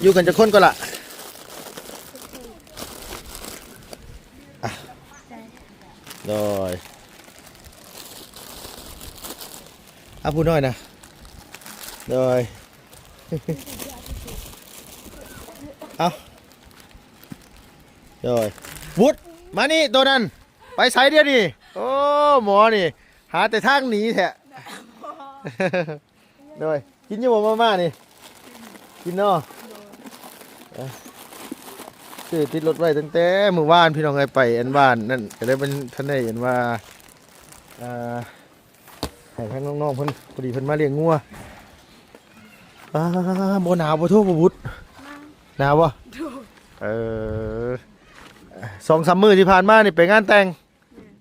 ຢູ່ກັນຈັກຄົນກໍລະ? ອ່ະ ໂດຍ ເອົາຜູ້ນ້ອຍນະ ໂດຍ ເອົາ ໂດຍ ວຸດ ມານີ້ໂຕນັ້ນ ໄປໃສດຽວນີ້? ໂອ້ ໝໍນີ້ ຫາແຕ່ທາງໜີແທ້. ໂດຍ ກິນຢູ່ບໍ່ມາມ່ານີ້? ກິນເນາະ. ເອີ ຊື້ຕິດລົດໄວ້ຕັ້ງແຕ່ມື້ວານ ພີ່ນ້ອງເອີຍ ໄປອັນບ້ານນັ້ນ ກໍເລີຍບໍ່ທັນໄດ້ອັນວ່າ ເອີ ໃຫ້ທາງນ້ອງໆເພິ່ນ ພໍດີເພິ່ນມາລ້ຽງງົວ. ອ້າ ບໍ່ໜາວບໍ່ໂທ ບໍ່ບຸດ? ໜາວບໍ່? ໂດຍ ເອີ ສອງສາມມື້ທີ່ຜ່ານມານີ້ໄປງານແຕ່ງ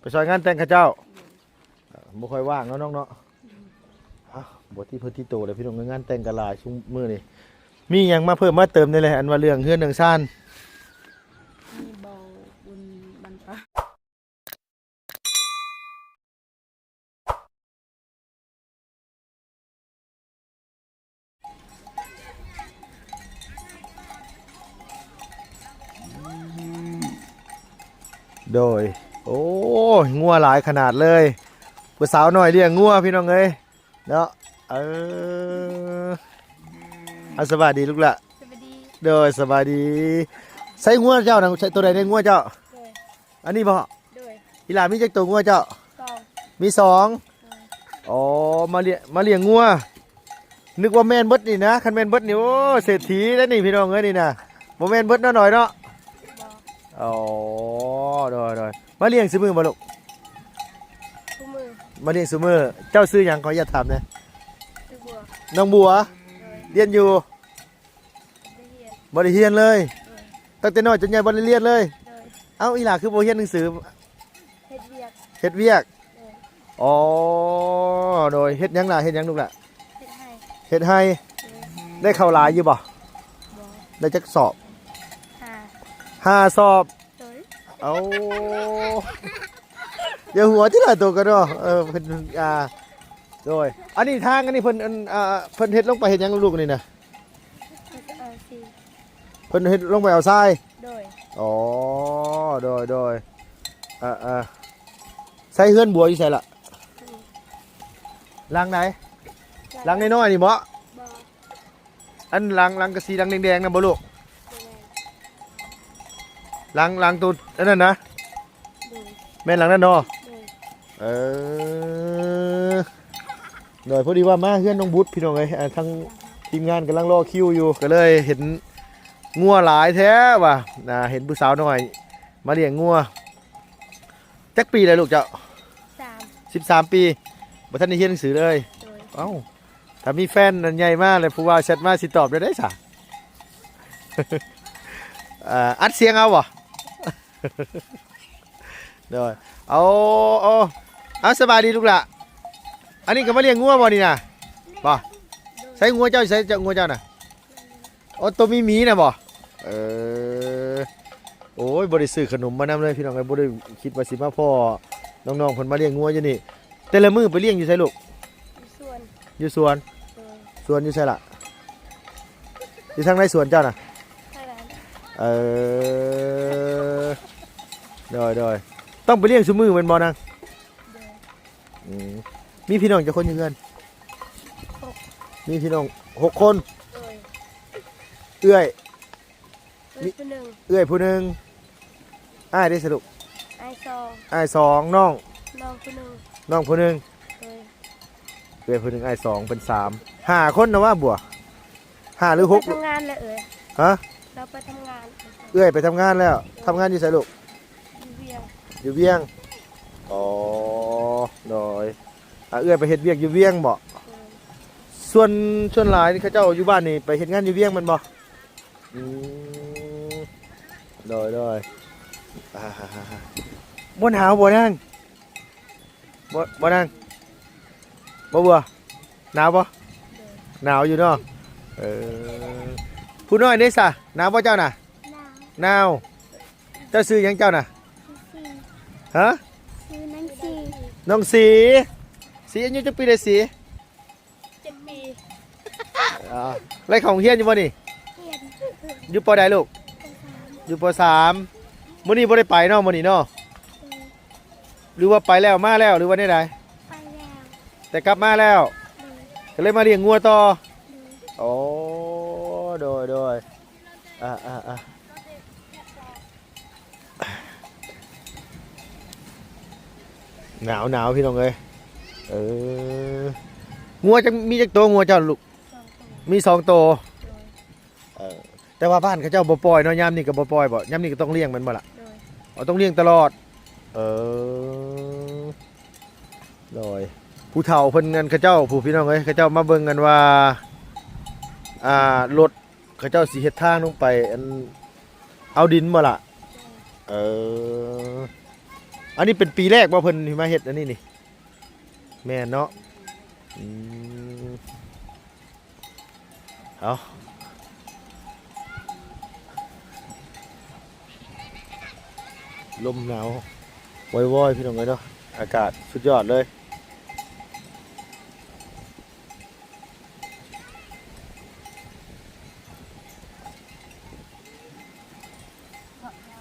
ແມ່ນ ໄປຊ່ອຍງານແຕ່ງເຂົາເຈົ້າ. ໂດຍ ບໍ່ຄ່ອຍວ່າງເນາະນ້ອງເນາະ. ໂດຍ ອ້າວ ບໍ່ຕິເພິ່ນຕິໂຕແລ້ວ ພີ່ນ້ອງເອີຍ ງານແຕ່ງກໍຫຼາຍຊຸມມື້ນີ້. ມີຫຍັງມາເພີ່ມມາເຕີມແດ່ແລະ ອັນວ່າເລື່ອງເຮືອນເລື່ອງຊານ? ມີເບົາບຸນບັນປາ. ໂດຍ ໂອ້ຍ ງົວຫຼາຍຂະໜາດເລີຍ ຜູ້ສາວນ້ອຍລ້ຽງງົວ ພີ່ນ້ອງເອີຍ ເນາະ. ເອີ ເອົາ ສະບາຍດີລູກຫຼ້າ. ສະບາຍດີ. ໂດຍ ສະບາຍດີ. ໃສງົວເຈົ້ານະ? ໃສ ໂຕໃດໃນງົວເຈົ້າ? ໂດຍ ອັນນີ້ບໍ່? ໂດຍ ອີຫຼ້າມີຈັກໂຕງົວເຈົ້າ? ສອງ ມີສອງ. ໂດຍ ອໍ ມາລ້ຽງ ມາລ້ຽງງົວ ນຶກວ່າແມ່ນເບິດນີ້ນະ. ຄັນແມ່ນເບິດນີ້ ໂອ້ ເສດຖີແລ້ວນີ້ ພີ່ນ້ອງເອີຍ ນີ້ນະ. ບໍ່ແມ່ນເບິດເນາະ ນ້ອຍເນາະ? ບໍ່. ອໍ ໂດຍໆ ມາລ້ຽງຊຸມື້ບໍ່ລູກ? ຊຸມື້ ມາລ້ຽງຊຸມື້. ເຈົ້າຊື່ຫຍັງ ຂໍອະນຸຍາດຖາມແດ່? ຊື່ບົວ. ນ້ອງບົວ. ໂດຍ ຮຽນຢູ່? ບໍ່ໄດ້ຮຽນ ບໍ່ໄດ້ຮຽນເລີຍ. ໂດຍ ຕັ້ງແຕ່ນ້ອຍຈົນໃຫຍ່ບໍ່ໄດ້ຮຽນເລີຍ. ໂດຍ ເອົ້າ ອີຫຼ້າຄືບໍ່ຮຽນໜັງສື? ເຮັດວຽກ ເຮັດວຽກ. ໂດຍ ອໍ ໂດຍ ເຮັດຫຍັງຫຼ້າ ເຮັດຫຍັງລູກຫຼ້າ? ເຮັດໄຮ່ ເຮັດໄຮ່. ໂດຍ ໄດ້ເຂົ້າຫຼາຍຢູ່ບໍ່? ບໍ່. ໄດ້ຈັກສອບ? ຫ້າ ຫ້າສອບ. ໂດຍ ເອົ້າ ຢ່າຫົວຕິຫຼ້າໂຕກັນເນາະ. ເອີ ເພິ່ນ ອ່າ ໂດຍ ອັນນີ້ທາງ ອັນນີ້ເພິ່ນ ອັນ ອ່າ ເພິ່ນເຮັດລົງໄປເຮັດຫຍັງລູກນີ້ນະ? ເຮັດເອົາຊີ ເພິ່ນເຮັດລົງໄປເອົາຊາຍ. ໂດຍ ອໍ ໂດຍໆ ເອີໆ ໃສເຮືອນບົວຢູ່ໃສລະ? ຫຼັງໃດ? ຫຼັງນ້ອຍໆນີ້ບໍ່? ບໍ່ ອັນຫຼັງ ຫຼັງກະສີຫຼັງແດງໆນັ້ນບໍ່ລູກ? ບໍ່ແມ່ນ ຫຼັງ ຫຼັງໂຕອັນນັ້ນນະ? ໂດຍ ແມ່ນຫຼັງນັ້ນເນາະ? ໂດຍ ເອີ ໂດຍ ພໍດີວ່າມາເຮືອນນ້ອງບຸດ ພີ່ນ້ອງເອີຍ ອ່າ ທາງທີມງານກຳລັງລໍຄິວຢູ່ ກໍເລີຍເຫັນງົວຫຼາຍແທ້ວ່າ ອ່າ ເຫັນຜູ້ສາວນ້ອຍມາລ້ຽງງົວ. ຈັກປີແລ້ວລູກເຈົ້າ? ສາມ ສິບສາມປີ ບໍ່ທັນໄດ້ຮຽນໜັງສືເລີຍ. ໂດຍ ເອົ້າ ຖ້າມີແຟນອັນໃຫຍ່ມາແລ້ວ ຜູ້ບ່າວແຊັດມາ ຊິຕອບໄດ້ໃດສະ? ເອີ ອັດສຽງເອົາບໍ່? ໂດຍ ເອົາ ເອົາ ເອົາ ສະບາຍດີລູກຫຼ້າ. ອັນນີ້ກໍມາລ້ຽງງົວບໍ່ນີ້ນະ? ບໍ່ ໃສງົວເຈົ້າ ໃສເຈົ້າ ງົວເຈົ້ານະ? ໂອ້ ໂຕມີໝີນະບໍ່? ເອີ ໂອ້ຍ ບໍ່ໄດ້ຊື້ຂະໜົມມານຳເລີຍ ພີ່ນ້ອງເອີຍ ບໍ່ໄດ້ຄິດວ່າຊິມາພໍ້ນ້ອງໆເພິ່ນມາລ້ຽງງົວຢູ່ນີ້. ແຕ່ລະມື້ໄປລ້ຽງຢູ່ໃສລູກ? ຢູ່ສວນ ຢູ່ສວນ. ໂດຍ ສວນຢູ່ໃສລະ? ຢູ່ທາງໃນສວນເຈົ້ານະ? ທາງນັ້ນ. ເອີ ໂດຍ ໂດຍ ຕ້ອງໄປລ້ຽງຊຸມື້ແມ່ນບໍ່ນາງ? ໂດຍ ອືມ ມີພີ່ນ້ອງຈັກຄົນຢູ່ເຮືອນ? ຫົກ ມີພີ່ນ້ອງຫົກຄົນ. ໂດຍ ເອື້ອຍ ເອື້ອຍຜູ້ໜຶ່ງ ເອື້ອຍຜູ້ໜຶ່ງ. ອ້າຍເດ້ສະລູກ? ອ້າຍສອງ ອ້າຍສອງ. ນ້ອງ? ນ້ອງຜູ້ໜຶ່ງ ນ້ອງຜູ້ໜຶ່ງ. ໂດຍ ເອື້ອຍຜູ້ໜຶ່ງ ອ້າຍສອງ ເປັນສາມ ຫ້າຄົນນະວ່າບົວ? ຫ້າຫຼືຫົກ? ໄປທຳງານແລ້ວເອື້ອຍ. ຮະ? ລາວໄປທຳງານ. ເອື້ອຍໄປທຳງານແລ້ວ. ໂດຍ ທຳງານຢູ່ໃສລູກ? ຢູ່ວຽງ. ຢູ່ວຽງ. ອໍ ໂດຍ ອ່າ ເອື້ອຍໄປເຮັດວຽກຢູ່ວຽງບໍ? ໂດຍ ສ່ວນ ສ່ວນຫຼາຍນີ້ເຂົາເຈົ້າຢູ່ບ້ານນີ້ໄປເຮັດງານຢູ່ວຽງແມ່ນບໍ? ອືມ ໂດຍ ໂດຍ ອ່າ ບໍ່ໜາວບໍ່ນາງ? ບໍ່ ບໍ່ນາງ ບໍ່ບົວ ໜາວບໍ່? ໂດຍ ໜາວຢູ່ເນາະ. ເອີ ຜູ້ນ້ອຍເດ້ສະ ໜາວບໍ່ເຈົ້ານະ? ໜາວ ໜາວ. ເຈົ້າຊື່ຫຍັງເຈົ້ານະ? ຊື່ສີ. ຮະ? ຊື່ນາງສີ. ນ້ອງສີ. ສີອາຍຸຈັກປີແລ້ວສີ? ເຈັດປີ. ອ່າ ໄດ້ເຂົ້າໂຮງຮຽນຢູ່ບໍ່ນີ້? ຮຽນ. ຢູ່ ป.ໃດລູກ? ป.ສາມ ຢູ່ ป.ສາມ ມື້ນີ້ບໍ່ໄດ້ໄປເນາະ ມື້ນີ້ເນາະ ໂດຍ ຫຼືວ່າໄປແລ້ວມາແລ້ວ ຫຼືວ່າແນວໃດ? ໄປແລ້ວ ແຕ່ກັບມາແລ້ວ ໂດຍ ກໍເລີຍມາລ້ຽງງົວຕໍ່ ໂດຍ ໂອ້ ໂດຍ ໂດຍ ອ່າ ອ່າ ອ່າ ໜາວ ໜາວ ພີ່ນ້ອງເອີຍ ເອີ ງົວຈັກ ມີຈັກໂຕ ງົວເຈົ້າລູກ? ສອງໂຕ ມີສອງໂຕ ໂດຍ ເອີ ແຕ່ວ່າບ້ານເຂົາເຈົ້າບໍ່ປ່ອຍເນາະ ຍາມນີ້ກໍບໍ່ປ່ອຍບໍ? ຍາມນີ້ກໍຕ້ອງລ້ຽງແມ່ນບໍ່ລະ? ໂດຍ ອໍ ຕ້ອງລ້ຽງຕະຫຼອດ ເອີ ໂດຍ ຜູ້ເຖົ້າເພິ່ນ ອັນ ເຂົາເຈົ້າຜູ້ ພີ່ນ້ອງເອີຍ ເຂົາເຈົ້າມາເບິ່ງ ອັນວ່າ ອ່າ ລົດ ເຂົາເຈົ້າຊິເຮັດທາງລົງໄປ ອັນ ເອົາດິນບໍ່ລະ? ເອີ ອັນນີ້ເປັນປີແລກບໍ່ເພິ່ນມາເຮັດອັນນີ້ນີ້? ແມ່ນເນາະ ອືມ ເອົາ ລົມໜາວວອຍໆ ພີ່ນ້ອງເອີຍເນາະ ອາກາດສຸດຍອດເລີຍ.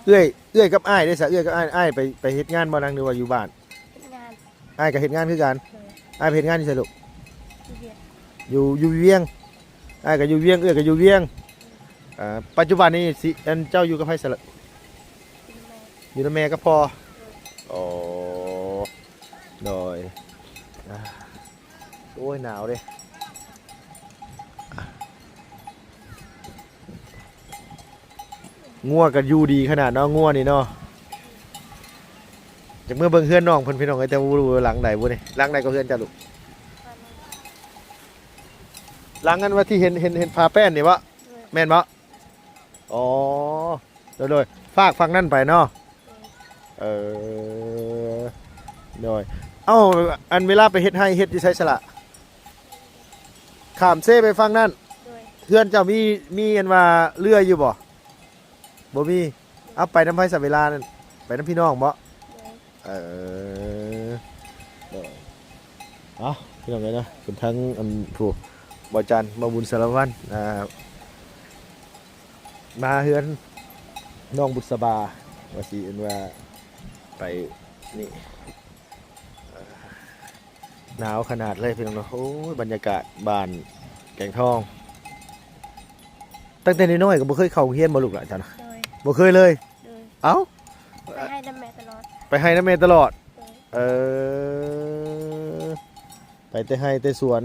ເອື້ອຍ ເອື້ອຍກັບອ້າຍເດ້ຊະ? ເອື້ອຍກັບອ້າຍ ອ້າຍໄປ ໄປເຮັດງານບໍ່ນາງ ຫຼືວ່າຢູ່ບ້ານ? ເຮັດງານ ອ້າຍກໍເຮັດງານຄືກັນ ໂດຍ ອ້າຍໄປເຮັດງານຢູ່ໃສລູກ? ຢູ່ວຽງ ຢູ່ ຢູ່ວຽງ ອ້າຍກໍຢູ່ວຽງ ເອື້ອຍກໍຢູ່ວຽງ ອ່າ ປັດຈຸບັນນີ້ຊິ ອັນ ເຈົ້າຢູ່ກັບໃຜຊະລະ? ຢູ່ນຳແມ່ ຢູ່ນຳແມ່ກັບພໍ່ ໂດຍ ອໍ ໂດຍ ອ່າ ໂອ້ຍ ໜາວເດ້ ງົວກໍຢູ່ດີຂະໜາດເນາະ ງົວນີ້ເນາະ ຈະເມືອເບິ່ງເຮືອນນ້ອງເພິ່ນ ພີ່ນ້ອງເອີຍ ແຕ່ບໍ່ຮູ້ວ່າຫຼັງໃດບຸນີ້ ຫຼັງໃດກໍເຮືອນເຈົ້າລູກ? ຫຼັງອັນວ່າທີ່ເຫັນ ເຫັນ ເຫັນຝາແປ້ນນີ້ບໍ? ໂດຍ ແມ່ນບໍ? ອໍ ໂດຍ ໂດຍ ຟາກຝັ່ງນັ້ນໄປເນາະ ໂດຍ ເອີ ໂດຍ ເອົ້າ ອັນເວລາໄປເຮັດໄຮ່ເຮັດຢູ່ໃສຊະລະ? ຂ້າມເຊໄປຝັ່ງນັ້ນ ໂດຍ ເຮືອນເຈົ້າມີ ມີອັນວ່າເຮືອຢູ່ບໍ່? ບໍ່ມີ ເອົາ ໄປນຳໃຜຊະເວລານັ້ນ? ໄປນຳພີ່ນ້ອງບໍ? ໂດຍ ເອີ ເອີ ເອົ້າ ພີ່ນ້ອງເອີຍເນາະ ເປັນທັງ ອັນ ຜູ້ ບໍ່ຈັນ ບໍ່ບຸນ ສາລະວັນ ອ່າ ມາເຮືອນນ້ອງບຸດສະບາ ວ່າຊິ ອັນວ່າ ໄປນີ້ ໜາວຂະໜາດເລີຍພີ່ນ້ອງເນາະ ໂອ້ຍ ບັນຍາກາດບ້ານແກງທອງ ຕັ້ງແຕ່ນ້ອຍໆ ກໍບໍ່ເຄີຍເຂົ້າໂຮງຮຽນບໍ່ລູກຫຼານເຈົ້ານະ? ໂດຍ ບໍ່ເຄີຍເລີຍ ໂດຍ ເອົ້າ ໄປໄຮ່ນຳແມ່ຕະຫຼອດ ໄປໄຮ່ນຳແມ່ຕະຫຼອດ ໂດຍ ເອີ ໄປແຕ່ໄຮ່ແຕ່ສວນ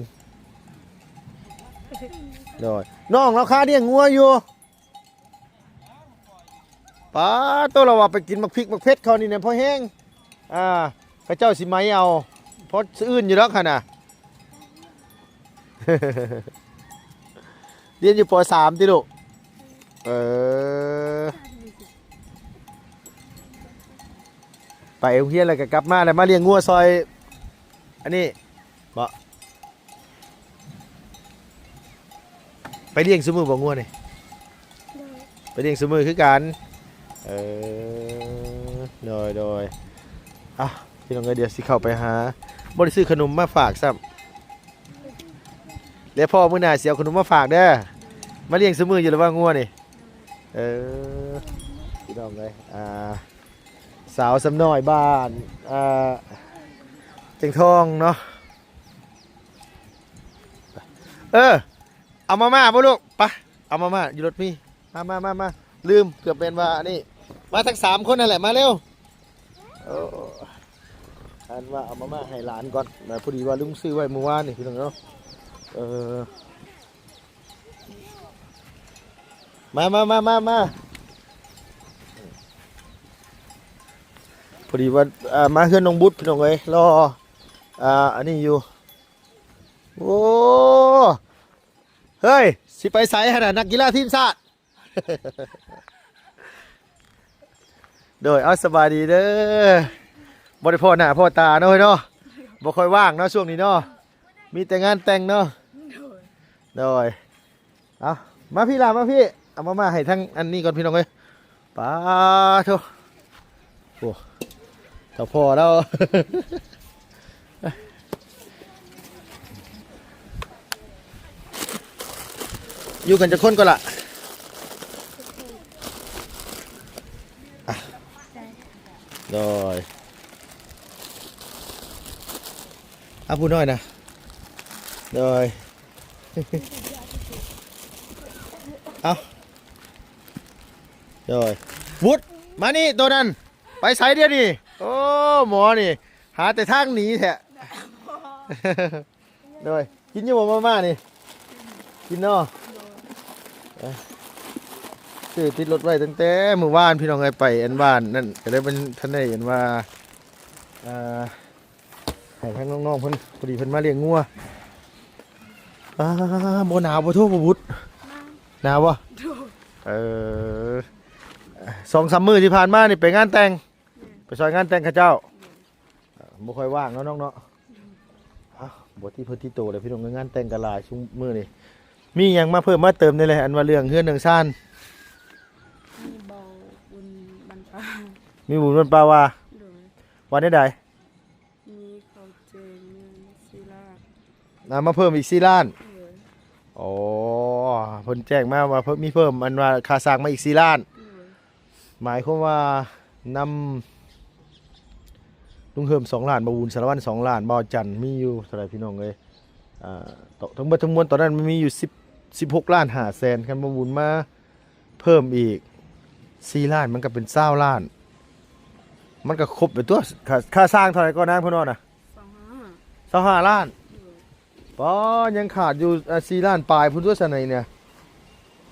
ໂດຍ ນ້ອງລາວຄາລ້ຽງງົວຢູ່ ປາໂຕ ລາວວ່າໄປກິນໝາກພິກໝາກເຜັດເຂົານີ້ນະ ພໍແຮງ ອ່າ ເຂົາເຈົ້າຊິໄໝເອົາ ພໍຊື່ອື່ນຢູ່ດອກຫັ້ນນະ ຮຽນຢູ່ ປ.ສາມ ຕິລູກ? ເອີ ໄປໂຮງຮຽນແລ້ວກໍກັບມາ ແລ້ວມາລ້ຽງງົວຊ່ອຍ ອັນນີ້ບໍ? ໄປລ້ຽງຊຸມື້ບໍ່ງົວນີ້? ໂດຍ ໄປລ້ຽງຊຸມື້ຄືກັນ ເອີ ໂດຍ ໂດຍ ອ່ະ ພີ່ນ້ອງເອີຍ ດຽວຊິເຂົ້າໄປຫາ ບໍ່ໄດ້ຊື້ຂະໜົມມາຝາກຊ້ຳ ແລ້ວພໍ້ມື້ໜ້າຊິເອົາຂະໜົມມາຝາກເດີ ມາລ້ຽງຊຸມື້ຢູ່ລະວ່າງົວນີ້ ເອີ ພີ່ນ້ອງເອີຍ ອ່າ ສາວຊຳນ້ອຍບ້ານ ອ່າ ແກງທອງເນາະ ເອີ ເອົາມາມ່າບໍ່ລູກ? ໄປ ເອົາມາມ່າຢູ່ລົດມີ ມາ ມາ ມາ ມາ ລືມ ເກືອບແມ່ນວ່າອັນນີ້ ມາທັງສາມຄົນນັ້ນແຫຼະ ມາເລັວ ເອີ ອັນວ່າເອົາມາມ່າໃຫ້ຫຼານກ່ອນນະ ພໍດີວ່າລຸງຊື້ໄວ້ມື້ວານນີ້ພີ່ນ້ອງເນາະ ເອີ ມາ ມາ ມາ ມາ ມາ ພໍດີວ່າ ອ່າ ມາເຮືອນນ້ອງບຸດ ພີ່ນ້ອງເອີຍ ລໍ ອ່າ ອັນນີ້ຢູ່ ໂອ້ ເຮີ້ຍ ຊິໄປໃສຫັ້ນນະ ນັກກິລາທີມຊາດ ໂດຍ ເອົາ ສະບາຍດີເດີ ບໍ່ໄດ້ພໍ້ໜ້າພໍ້ຕາເນາະ ເຮີ້ຍເນາະ ບໍ່ຄ່ອຍວ່າງເນາະ ຊ່ວງນີ້ເນາະ ມີແຕ່ງານແຕ່ງເນາະ ໂດຍ ໂດຍ ເອົາ ມາພີ້ຫຼ້າ ມາພີ້ ເອົາມາ ມາໃຫ້ທັງອັນນີ້ກ່ອນ ພີ່ນ້ອງເອີຍ ປາໂທ ໂອ້ ເຖົ້າພໍ່ລາວ ຢູ່ກັນຈັກຄົນກໍລະ? ສອງຄົນ ເອົາຜູ້ນ້ອຍນະ ໂດຍ ເອົາ ໂດຍ ວຸດ ມານີ້ໂຕນັ້ນ ໄປໃສດຽວນີ້? ໂອ້ ໝໍນີ້ ຫາແຕ່ທາງໜີແທ້. ໂດຍ ກິນຢູ່ບໍ່ມາມ່ານີ້? ກິນເນາະ. ເອີ ຊື້ຕິດລົດໄວ້ຕັ້ງແຕ່ມື້ວານ ພີ່ນ້ອງເອີຍ ໄປອັນບ້ານນັ້ນ ກໍເລີຍບໍ່ທັນໄດ້ອັນວ່າ ເອີ ໃຫ້ທາງນ້ອງໆເພິ່ນ ພໍດີເພິ່ນມາລ້ຽງງົວ. ອ່າ ບໍ່ໜາວບໍ່ໂທ ບໍ່ບຸດ? ໜາວບໍ່? ໂດຍ ເອີ ສອງສາມມື້ທີ່ຜ່ານມານີ້ໄປງານແຕ່ງ ແມ່ນ ໄປຊ່ອຍງານແຕ່ງເຂົາເຈົ້າ. ແມ່ນ ອ່າ ບໍ່ຄ່ອຍວ່າງເນາະນ້ອງເນາະ. ໂດຍ ອ້າວ ບໍ່ຕິດເພິ່ນຕິດໂຕເລີຍ ພີ່ນ້ອງເອີຍ ງານແຕ່ງກໍຫຼາຍຊຸມມື້ນີ້. ມີຫຍັງມາເພີ່ມມາເຕີມແດ່ແລະ ອັນວ່າເລື່ອງເຮືອນເລື່ອງຊານ? ມີເວົ້າບຸນບ້ານປ່າ ມີບຸນບ້ານປ່າວ່າ? ໂດຍ ວ່າແນວໃດ? ມີເຂົາແຈ້ງເງິນສີ່ລ້ານ ອ່າ ມາເພີ່ມອີກສີ່ລ້ານ. ໂດຍ ອໍ ເພິ່ນແຈ້ງມາວ່າເພີ່ມ ມີເພີ່ມ ອັນວ່າຄ່າສ້າງມາອີກສີ່ລ້ານ. ໂດຍ ໝາຍຄວາມວ່ານຳລຸງເຮີມສອງລ້ານ, ບ່າວບຸນສາລະວັນສອງລ້ານ, ບ່າວຈັນມີຢູ່ເທົ່າໃດພີ່ນ້ອງເອີຍ? ອ່າ ທັງເບິດທັງມວນຕອນນັ້ນມັນມີຢູ່ສິບ ສິບຫົກລ້ານຫ້າແສນ, ຄັນບ່າວບຸນມາ ເພີ່ມອີກສີ່ລ້ານ ມັນກໍເປັນຊາວລ້ານ ມັນກໍຄົບໄປຕົວະ. ຄ່າ ຄ່າສ້າງເທົ່າໃດກໍນາງເພິ່ນວ່ານະ? ຊາວຫ້າ ຊາວຫ້າລ້ານ. ໂດຍ ປໍ ຍັງຂາດຢູ່ ອ່າ ສີ່ລ້ານປາຍພຸ້ນຕົວະຊັ້ນນີ້ນະ.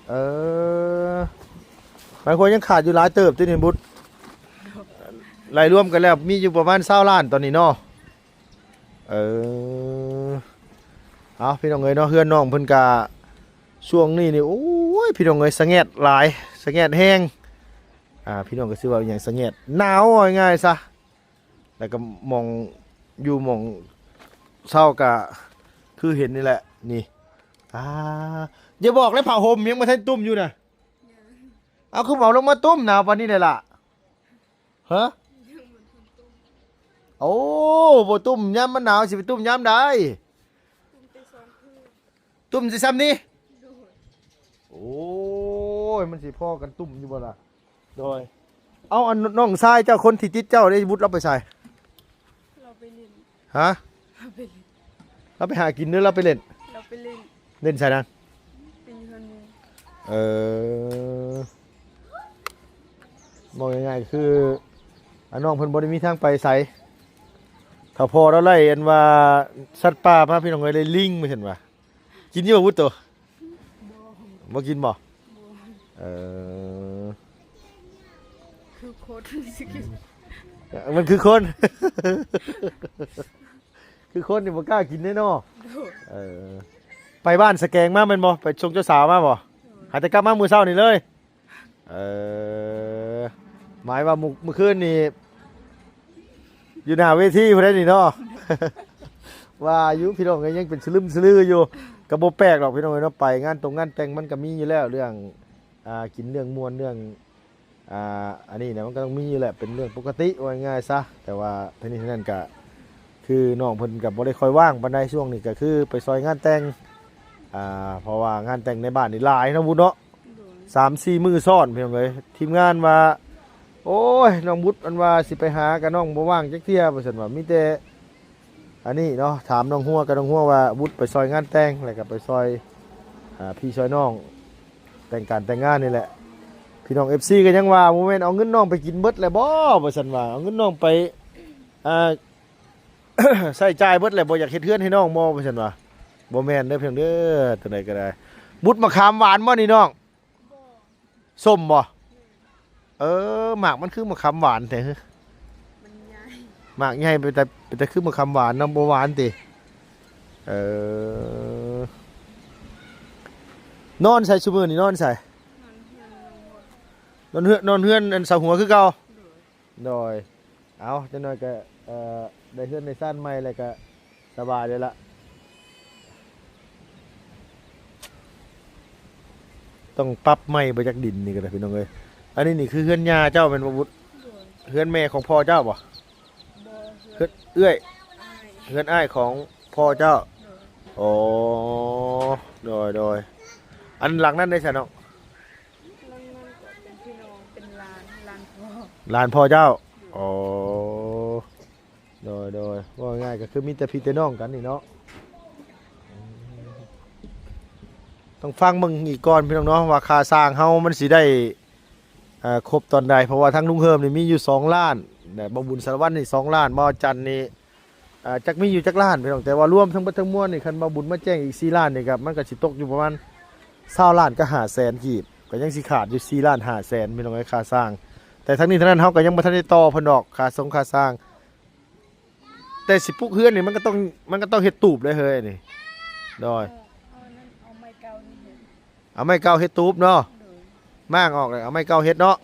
ເອີ ໝາຍຄວາມຍັງຂາດຢູ່ຫຼາຍເຕີບຕິນີ້ບຸດ? ໂດຍ ໄລ່ລວມກັນແລ້ວມີຢູ່ປະມານຊາວລ້ານຕອນນີ້ເນາະ. ເອີ ເອົາ ພີ່ນ້ອງເອີຍເນາະ ເຮືອນນ້ອງເພິ່ນກະ ຊ່ວງນີ້ນີ້ ໂອ້ຍ ພີ່ນ້ອງເອີຍ ສະແຫງດຫຼາຍ ສະແຫງດແຮງ. ອ່າ ພີ່ນ້ອງກໍຊິເວົ້າອີ່ຫຍັງ ສະແຫງດ ໜາວ ເວົ້າງ່າຍໆຊະ. ແລ້ວກໍໝ່ອງຢູ່ໝ່ອງເຊົາກໍຄືເຫັນນີ້ແຫຼະ ນີ້. ອ່າ ຢ່າບອກເລີຍ ຜ້າຫົ່ມຍັງບໍ່ທັນຕຸ້ມຢູ່ນະ. ເອົາ ຄືບໍ່ເອົາລົງມາຕຸ້ມ ໜາວປານນີ້ແຫຼະລະ. ຮະ? ໂອ້ ບໍ່ຕຸ້ມຍາມມັນໜາວ ຊິໄປຕຸ້ມຍາມໃດ? ຕຸ້ມແຕ່ຊ່ຳນີ້? ໂດຍ ໂອ້ຍ ມັນຊິພໍກັນຕຸ້ມຢູ່ບໍ່ລະ? ໂດຍ ເອົາ ອັນນ້ອງຊາຍເຈົ້າ ຄົນທີ່ຕິດເຈົ້າເດ້ ບຸດລາວໄປໃສ? ລາວໄປຫຼິ້ນ. ຮະ? ລາວໄປຫຼິ້ນ. ລາວໄປຫາກິນ ຫຼືລາວໄປຫຼິ້ນ? ລາວໄປຫຼິ້ນ. ຫຼິ້ນໃສນະ? ໄປຢູ່ເຮືອນໝູ່. ເອີ ເວົ້າງ່າຍໆ ຄື ອາ ນ້ອງເພິ່ນບໍ່ໄດ້ມີທາງໄປໃສ. ຖ້າພໍ່ລາວໄລ່ອັນວ່າສັດປ່າມາ ພີ່ນ້ອງເອີຍ ໄລ່ລິງມາ ເຫັນວ່າ ກິນຢູ່ບໍ່ວຸດໂຕ? ບໍ່ ບໍ່ກິນບໍ່? ບໍ່. ເອີ ຄືຄົນຊິກິນ. ມັນຄືຄົນ ຄືຄົນນີ້ບໍ່ກ້າກິນເດ້ເນາະ. ໂດຍ ເອີ ໄປບ້ານສະແກງມາແມ່ນບໍ່? ໄປສົ່ງເຈົ້າສາວມາບໍ່? ໂດຍ ຫາແຕ່ກັບມາມື້ເຊົ້ານີ້ເລີຍ. ເອີ ໝາຍວ່າມື້ ມື້ຄືນນີ້ຢູ່ໜ້າເວທີພຸ້ນໃດນີ້ເນາະ. ວ່າຢູ່ ພີ່ນ້ອງເອີຍ ຍັງເປັນສະລຶມສະລືຢູ່. ກໍບໍ່ແປກດອກ ພີ່ນ້ອງເອີຍເນາະ ໄປງານຕົງງານແຕ່ງມັນກໍມີຢູ່ແລ້ວ ເລື່ອງ ອ່າ ກິນ ເລື່ອງມ່ວນ ເລື່ອງ ອ່າ ອັນນີ້ນະ ມັນກໍຕ້ອງມີຢູ່ແຫຼະ ເປັນເລື່ອງປົກກະຕິ ເວົ້າງ່າຍໆຊະ. ແຕ່ວ່າທັງນີ້ທັງນັ້ນກະ ຄືນ້ອງເພິ່ນກະບໍ່ໄດ້ຄ່ອຍວ່າງປານໃດ ຊ່ວງນີ້ກະຄືໄປຊ່ອຍງານແຕ່ງ ອ່າ ເພາະວ່າງານແຕ່ງໃນບ້ານນີ້ຫຼາຍເນາະ ບຸດເນາະ. ໂດຍ ສາມສີ່ມື້ຊ້ອນ ພີ່ນ້ອງເອີຍ. ທີມງານວ່າ ໂອ້ຍ ນ້ອງບຸດ ອັນວ່າຊິໄປຫາກະນ້ອງບໍ່ວ່າງຈັກເທື່ອ ວ່າຊັ້ນວ່າ ມີແຕ່ ອັນນີ້ເນາະ ຖາມນ້ອງຫົວກັບນ້ອງຫົວວ່າ ບຸດໄປຊ່ອຍງານແຕ່ງ ແລ້ວກໍໄປຊ່ອຍ ອ່າ ພີ່ຊ່ອຍນ້ອງ ແຕ່ງການແຕ່ງງານນີ້ແຫຼະ. ພີ່ນ້ອງເອັຟຊີກໍຍັງວ່າ ບໍ່ແມ່ນເອົາເງິນນ້ອງໄປກິນເບິດແລ້ວບໍ່ ວ່າຊັ້ນວ່າ ເອົາເງິນນ້ອງໄປ ອ່າ ໃຊ້ຈ່າຍເບິດແລ້ວ ບໍ່ຢາກເຮັດເຮືອນໃຫ້ນ້ອງບໍ່ ວ່າຊັ້ນວ່າ. ບໍ່ແມ່ນເດີ ພີ່ນ້ອງເດີ ຕົວໃດກໍໄດ້. ບຸດ ມະຂາມຫວານບໍ່ນີ້ນ້ອງ? ບໍ່ ສົ້ມບໍ່? ແມ່ນ. ເອີ ໝາກມັນຄືມະຂາມຫວານແທ້? ມັນໃຫຍ່ ໝາກໃຫຍ່ ເປັນຕາ ເປັນຕາຄືມະຂາມຫວານເນາະ ບໍ່ຫວານຕິ? ເອີ ນອນໃສຊຸມື້ນີ້ ນອນໃສ? ນອນເຮືອນ ນອນເຮືອນ ນອນເຮືອນອັນສາວຫົວຄືເກົ່າ? ໂດຍ ໂດຍ ເອົາ ຈັກໜ້ອຍກໍ ເອີ ໄດ້ເຮືອນໄດ້ຊານໃໝ່ແລ້ວກໍ ສະບາຍເລີຍລະ. ຕ້ອງປັບໃໝ່ບໍ່ຈັກ ດິນນີ້ກໍໄດ້ ພີ່ນ້ອງເອີຍ. ອັນນີ້ນີ້ຄືເຮືອນຍ່າເຈົ້າແມ່ນບໍ່ບຸດ? ໂດຍ ເຮືອນແມ່ຂອງພໍ່ເຈົ້າບໍ່? ບໍ່ ເຮືອນ ເຮືອນເອື້ອຍ ອ້າຍ ເຮືອນອ້າຍຂອງພໍ່ເຈົ້າ. ໂດຍ ອໍ ໂດຍ ໂດຍ. ອັນຫຼັງນັ້ນເດ້ຊະນ້ອງ? ຫຼັງນັ້ນກໍເປັນພີ່ນ້ອງ ເປັນຫຼານ ຫຼານພໍ່ ຫຼານພໍ່ເຈົ້າ. ໂດຍ ອໍ. ໂດຍ ໂດຍ ເວົ້າງ່າຍໆ ກໍຄືມີແຕ່ພີ່ແຕ່ນ້ອງກັນນີ້ເນາະ. ອືມ ຕ້ອງຟັງເບິ່ງອີກກ່ອນພີ່ນ້ອງເນາະ ວ່າຄ່າສ້າງເຮົາມັນຊິໄດ້ ເອີ ຄົບຕອນໃດ ເພາະວ່າທາງລຸງເຮີມນີ້ມີຢູ່ສອງລ້ານ ແລະ ບ່າວບຸນສາລະວັນນີ້ສອງລ້ານ ບ່າວຈັນນີ້ ເອີ ຈັກມີຢູ່ຈັກລ້ານພີ່ນ້ອງ. ແຕ່ວ່າລວມທັງເບິດທັງມວນນີ້ ຄັນບ່າວບຸນມາແຈ້ງອີກສີ່ລ້ານນີ້ ກໍ ມັນກໍຊິຕົກຢູ່ປະມານຊາວລ້ານກັບຫ້າແສນກີບ ກໍຍັງຊິຂາດຢູ່ສີ່ລ້ານຫ້າແສນພີ່ນ້ອງເອີຍ ຄ່າສ້າງ. ແຕ່ທັງນີ້ທັງນັ້ນ ເຮົາກໍຍັງບໍ່ທັນໄດ້ຕໍ່ເພິ່ນດອກ ຄ່າສົງຄ່າສ້າງ. ແຕ່ຊິປຸກເຮືອນນີ້ ມັນກໍຕ້ອງ ມັນກໍຕ້ອງເຮັດຕູບເດ້ເຮີ້ຍນີ້. ໂດຍ ເອີ ເອົານັ້ນ ເອົາໄມ້ເກົ່ານີ້ເຮັດ ເອົາໄມ້ເກົ່າເຮັດຕູບເນາະ. ໂດຍ ມ້າງອອກແລ້ວເອົາໄມ້ເກົ່າເຮັດເນາະ. ໂດຍ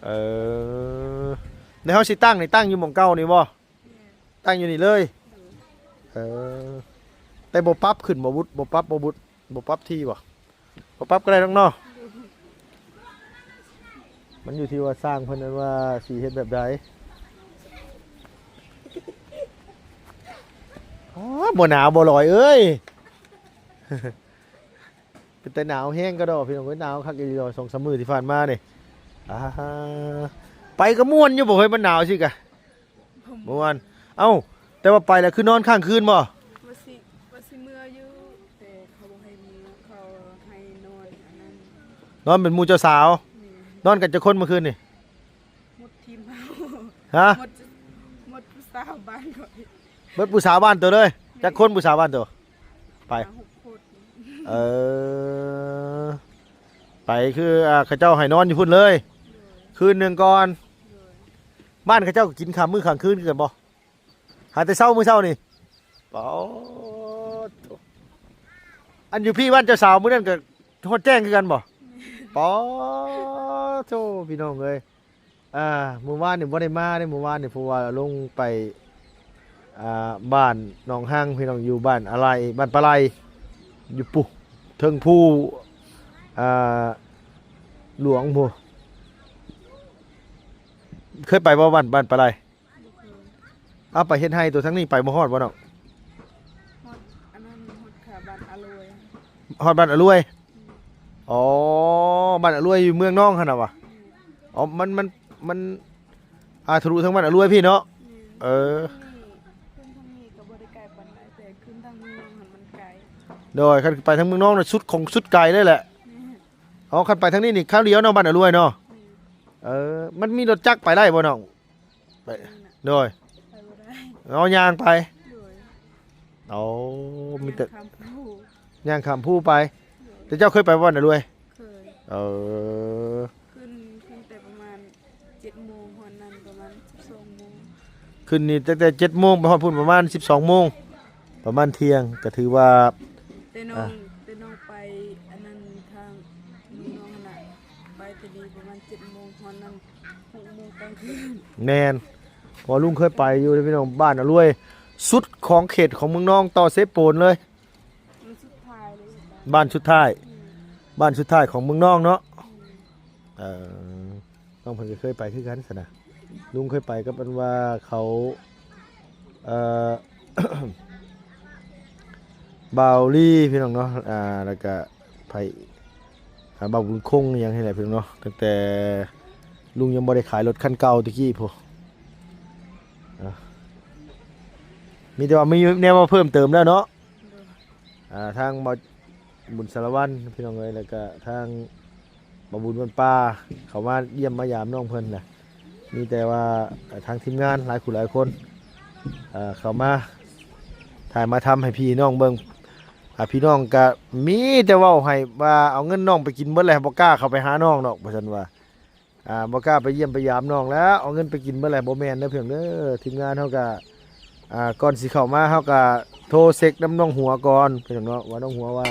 ເອີ ແລ້ວເຮົາຊິຕັ້ງນີ້ ຕັ້ງຢູ່ໝ່ອງເກົ່ານີ້ບໍ່? ແມ່ນ ຕັ້ງຢູ່ນີ້ເລີຍ. ໂດຍ ເອີ ແຕ່ບໍ່ປັບຂຶ້ນບໍ່ບຸດ ບໍ່ປັບບໍ່ບຸດ ບໍ່ປັບທີ່ບໍ່? ບໍ່ປັບກໍໄດ້ດອກເນາະ. ໂດຍ ມັນຢູ່ທີ່ວ່າຊ່າງເພິ່ນນັ້ນວ່າຊິເຮັດແບບໃດ. ອໍ ບໍ່ໜາວບໍ່ລອຍເອີຍ? ເປັນຕາໜາວແຮງກະດອກພີ່ນ້ອງເອີຍ ໜາວຄັກອີ່ຫຼີດອກ ສອງສາມມື້ທີ່ຜ່ານມານີ້. ອາ ໄປກໍມ່ວນຢູ່ບໍ່ເຮີ້ຍ ມັນໜາວຊີ້ກະ? ບໍ່ມ່ວນ. ເອົ້າ ແຕ່ວ່າໄປແລ້ວຄືນອນຄ້າງຄືນບໍ່? ວ່າຊິ ວ່າຊິເມືອຢູ່ ແຕ່ເຂົາບໍ່ໃຫ້ເມືອ ເຂົາໃຫ້ນອນອັນນັ້ນ ນອນເປັນໝູ່ເຈົ້າສາວ. ແມ່ນ ນອນກັນຈັກຄົນມື້ຄືນນີ້? ໝົດທີມເຮົາ ຮະ? ໝົດ ໝົດຜູ້ສາວບ້ານຂ້ອຍ ເບິດຜູ້ສາວບ້ານໂຕເລີຍ. ແມ່ນ ຈັກຄົນຜູ້ສາວບ້ານໂຕ? ໄປ ຫ້າຫົກຄົນ. ເອີ ໄປຄື ອ່າ ເຂົາເຈົ້າໃຫ້ນອນຢູ່ພຸ້ນເລີຍ. ໂດຍ ຄືນໜຶ່ງກ່ອນ. ໂດຍ ບ້ານເຂົາເຈົ້າກໍກິນຂ້າມມື້ຂ້າງຄືນຄືກັນບໍ່? ຫາແຕ່ເຊົ້າ ມື້ເຊົ້ານີ້. ປາດໂທ້ ອັນຢູ່ພີ້ບ້ານເຈົ້າສາວມື້ນັ້ນກໍຮອດແຈ້ງຄືກັນບໍ່? ແມ່ນ ປາດໂທ້ ພີ່ນ້ອງເອີຍ. ອ່າ ມື້ວານນີ້ບໍ່ໄດ້ມາເດ້ ມື້ວານນີ້ ເພາະວ່າລົງໄປ ອ່າ ບ້ານໜອງຮັງ ພີ່ນ້ອງ ຢູ່ບ້ານອາໄລ ບ້ານປາໄລ ຢູ່ປຸ ເທິງພູ ອ່າ ຫຼວງພຸ້ນ. ເຄີຍໄປບໍ່ ບ້ານ ບ້ານປາໄລ? ບໍ່ເຄີຍ. ເອົາ ໄປເຮັດໄຮ່ຕົວະ ທາງນີ້ໄປບໍ່ຮອດບໍ່ນ້ອງ? ຮອດອັນນັ້ນ ຮອດຂາບ້ານອາລວຍ. ຮອດບ້ານອາລວຍ? ອືມ ອໍ ບ້ານອາລວຍຢູ່ເມືອງນອງຫັ້ນນະຫວາ? ອືມ ອໍ ມັນ ມັນ ມັນ ອ່າ ທະລຸທາງບ້ານອາລວຍພີ້ເນາະ? ແມ່ນ ເອີ ຂຶ້ນທາງນີ້ ຂຶ້ນທາງນີ້ກໍບໍ່ໄດ້ໄກປານໃດ ແຕ່ຂຶ້ນທາງເມືອງຫັ້ນມັນໄກ. ໂດຍ ຄັນໄປທາງເມືອງນອງນະ ສຸດຂອງສຸດໄກເລີຍແຫຼະ. ແມ່ນ ອໍ ຄັນໄປທາງນີ້ນີ້ ຄາວດຽວເນາະ ບ້ານອາລວຍເນາະ. ແມ່ນ ເອີ ມັນມີລົດຈັກໄປໄດ້ບໍ່ນ້ອງ? ໄປ ໂດຍ ໄປບໍ່ໄດ້ ເອົາຍ່າງໄປ. ໂດຍ ເອົາ ມີແຕ່ ຍ່າງຂ້າມພູ ຍ່າງຂ້າມພູໄປ. ໂດຍ ແຕ່ເຈົ້າເຄີຍໄປບ້ານນາລວຍ? ເຄີຍ. ເອີ ຂຶ້ນ ຂຶ້ນແຕ່ປະມານເຈັດໂມງ ຮອດນັ້ນປະມານສິບສອງໂມງ. ຂຶ້ນນີ້ຕັ້ງແຕ່ເຈັດໂມງ ໄປຮອດພຸ້ນປະມານສິບສອງໂມງ ປະມານທ່ຽງ ກໍຖືວ່າ ແຕ່ນ້ອງ ອ່າ ແຕ່ນ້ອງໄປອັນນັ້ນ ທາງເມືອງນອງຫັ້ນນະ ໄປແຕ່ນີ້ປະມານເຈັດໂມງ ຮອດນັ້ນຫົກໂມງກາງຄືນ. ແມ່ນ ເພາະວ່າລຸງເຄີຍໄປຢູ່ເດ້ພີ່ນ້ອງ ບ້ານອາລວຍ ສຸດຂອງເຂດຂອງເມືອງນອງຕໍ່ເຊໂປນເລີຍ. ມັນສຸດທ້າຍເລີຍ ບ້ານສຸດທ້າຍ. ອືມ ບ້ານສຸດທ້າຍຂອງເມືອງນອງເນາະ. ອືມ ເອີ ນ້ອງເພິ່ນກໍເຄີຍໄປຄືກັນຊັ້ນນະ ລຸງເຄີຍໄປກັບອັນວ່າເຂົາ ເອີ ບ່າວລີພີ່ນ້ອງເນາະ ອ່າ ແລ້ວກະໃຜ ອ່າ ບ່າວບຸນຄົງອີ່ຫຍັງນີ້ແຫຼະພີ່ນ້ອງເນາະ ຕັ້ງແຕ່ລຸງຍັງບໍ່ໄດ້ຂາຍລົດຄັນເກົ່າແຕ່ກີ້ພຸ້ນ. ອ່າ ມີແຕ່ວ່າມີແນວມາເພີ່ມເຕີມແລ້ວເນາະ. ໂດຍ ອ່າ ທາງບ່າວບຸນສາລະວັນພີ່ນ້ອງເອີຍ ແລ້ວກະທາງບ່າວບຸນວັນປ່າ ເຂົ້າມາຢ້ຽມມາຢາມນ້ອງເພິ່ນນະ ມີແຕ່ວ່າ ອ່າ ທາງທີມງານຫຼາຍຜູ້ຫຼາຍຄົນ ເຂົ້າມາຖ່າຍມາທຳໃຫ້ພີ່ນ້ອງເບິ່ງ. ອ່າ ພີ່ນ້ອງກະມີແຕ່ເວົ້າໃຫ້ວ່າເອົາເງິນນ້ອງໄປກິນເບິດແລ້ວ ບໍ່ກ້າເຂົ້າໄປຫານ້ອງດອກ ວ່າຊັ້ນວ່າ. ອ່າ ບໍ່ກ້າໄປຢ້ຽມໄປຢາມນ້ອງແລ້ວ ເອົາເງິນໄປກິນເບິດແລ້ວ. ບໍ່ແມ່ນເດີພີ່ນ້ອງເດີ ທີມງານເຮົາກະ ອ່າ ກ່ອນຊິເຂົ້າມາ ເຮົາກະໂທເຊັກນຳນ້ອງຫົວກ່ອນພີ່ນ້ອງເນາະ ວ່ານ້ອງຫົວວ່າ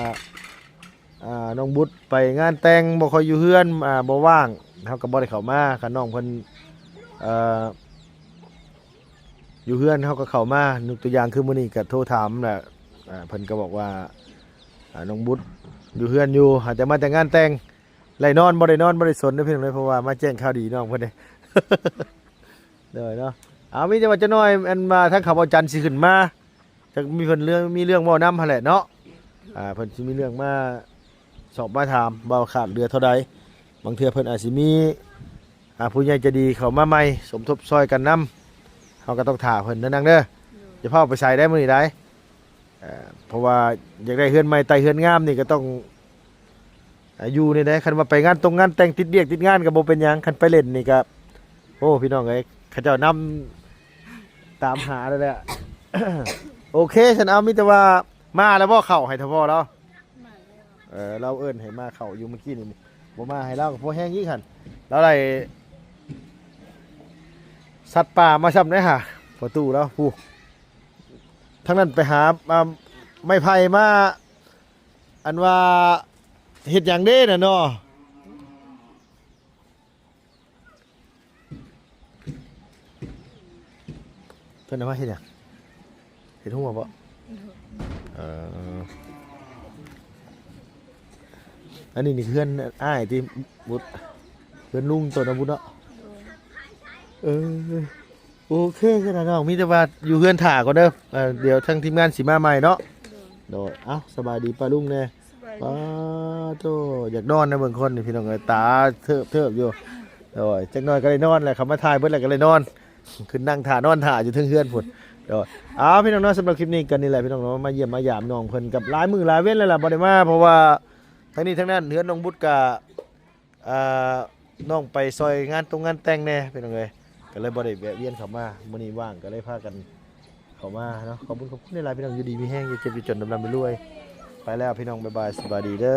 ອ່າ ນ້ອງບຸດໄປງານແຕ່ງ ບໍ່ຄ່ອຍຢູ່ເຮືອນ ອ່າ ບໍ່ວ່າງ ເຮົາກະບໍ່ໄດ້ເຂົ້າມາ. ຄັນນ້ອງເພິ່ນ ເອີ ຢູ່ເຮືອນ ເຮົາກະເຂົ້າມາ. ຍົກຕົວຢ່າງຄືມື້ນີ້ກະໂທຖາມແຫຼະ ອ່າ ເພິ່ນກະບອກວ່າ ອ່າ ນ້ອງບຸດຢູ່ເຮືອນຢູ່ ຫາແຕ່ມາແຕ່ງານແຕ່ງ. ໄດ້ນອນບໍ່ໄດ້ນອນບໍ່ໄດ້ສົນເດີພີ່ນ້ອງເດີ ເພາະວ່າມາແຈ້ງຂ່າວດີນ້ອງເພິ່ນເດ້. ໂດຍເນາະ ເອົາ ມີແຕ່ວ່າຈັກໜ້ອຍ ອັນວ່າທາງເຂົາເວົ້າຈັນຊິຂຶ້ນມາ ຈັກມີເພິ່ນເລື່ອງ ມີເລື່ອງເວົ້ານຳຫັ້ນແຫຼະເນາະ. ອ່າ ເພິ່ນຊິມີເລື່ອງມາສອບມາຖາມວ່າຂາດເຫຼືອເທົ່າໃດ ບາງເທື່ອເພິ່ນອາດຊິມີ ອ່າ ຜູ້ໃຫຍ່ໃຈດີເຂົ້າມາໃໝ່ ສົມທົບຊ່ອຍກັນນຳ. າກໍຕ້ອງຖ້າເພິ່ນເດີນາງເດີ. ໂດຍ ຢ່າພາອອກໄປໃສໄດ໋ມື້ນີ້ໄດ໋. ເອີ ເພາະວ່າຢາກໄດ້ເຮືອນໃໝ່ໄຕ່ເຮືອນງາມນີ້ກໍຕ້ອງ ອ່າ ຢູ່ນີ້ແຫຼະ. ຄັນວ່າໄປງານຕົງງານແຕ່ງ ຕິດວຽກຕິດງານກໍບໍ່ເປັນຫຍັງ. ຄັນໄປຫຼິ້ນນີ້ກໍ ໂອ້ ພີ່ນ້ອງເອີຍ ເຂົາເຈົ້ານຳຕາມຫາແລ້ວແຫຼະ. ໂອເຄ ຊັ້ນເອົາ ມີແຕ່ວ່າ ມາແລ້ວບໍ່ເຂົ້າໃຫ້ທະພໍ່ລາວ? ມາແລ້ວ. ເອີ ລາວເອີ້ນໃຫ້ມາເຂົ້າຢູ່ມື້ກີ້ນີ້ ບໍ່ມາໃຫ້ລາວກໍພໍແຮງອີກຫັ້ນ. ລາວໄດ້ສັດປ່າມາຊ້ຳໄດ໋ຫາ ພໍ່ຕູ້ລາວ ຜູ້ ທາງນັ້ນໄປຫາ ອ່າ ໄມ້ໄຜ່ມາ ອັນວ່າເຮັດຫຍັງເດ້ນະເນາະ? ເພິ່ນເອົາມາເຮັດຫຍັງ? ເຮັດຫົວບໍ? ເອີ ອັນນີ້ນີ້ເຮືອນອ້າຍຕິ ບຸດ? ເຮືອນລຸງໂຕນະບຸດເນາະ? ໂດຍ ເອີ ໂອເຄ ຊັ້ນນະນ້ອງ ມີແຕ່ວ່າຢູ່ເຮືອນຖ້າກ່ອນເດີ. ເອີ ດຽວທາງທີມງານຊິມາໃໝ່ເນາະ. ໂດຍ ໂດຍ ເອົ້າ ສະບາຍດີປ້າລຸງແດ່. ສະບາຍດີ. ປ້າໂທ້ ຢາກນອນນະເບິ່ງຄົນນີ້ ພີ່ນ້ອງເອີຍ ຕາເທີບໆຢູ່. ໂດຍ ຈັກໜ້ອຍກໍໄດ້ນອນແຫຼະ ເຂົາມາຖ່າຍເບິດແລ້ວກໍໄດ້ນອນ ຂຶ້ນນັ່ງຖ້ານອນຖ້າຢູ່ເທິງເຮືອນພຸ້ນ. ໂດຍ ເອົາ ພີ່ນ້ອງເນາະ ສຳລັບຄລິບນີ້ກໍນີ້ແຫຼະ ພີ່ນ້ອງເນາະ ມາຢ້ຽມມາຢາມນ້ອງເພິ່ນ ກັບຫຼາຍມື້ຫຼາຍເວັນແລ້ວລະບໍ່ໄດ້ມາ ເພາະວ່າທັງນີ້ທັງນັ້ນເຮືອນນ້ອງບຸດກະ ອ່າ ນ້ອງໄປຊ່ອຍງານຕົງງານແຕ່ງແດ່ ພີ່ນ້ອງເອີຍ ກໍເລີຍບໍ່ໄດ້ແວະວຽນເຂົ້າມາ. ມື້ນີ້ວ່າງກໍເລີຍພາກັນເຂົ້າມາເນາະ. ຂອບຄຸນ ຂອບຄຸນຫຼາຍໆ ພີ່ນ້ອງ ຢູ່ດີມີແຮງ ຢ່າເຈັບຢ່າຈົນ ລ່ຳໆລວຍໆ. ໄປແລ້ວພີ່ນ້ອງ ບາຍບາຍ ສະບາຍດີເດີ.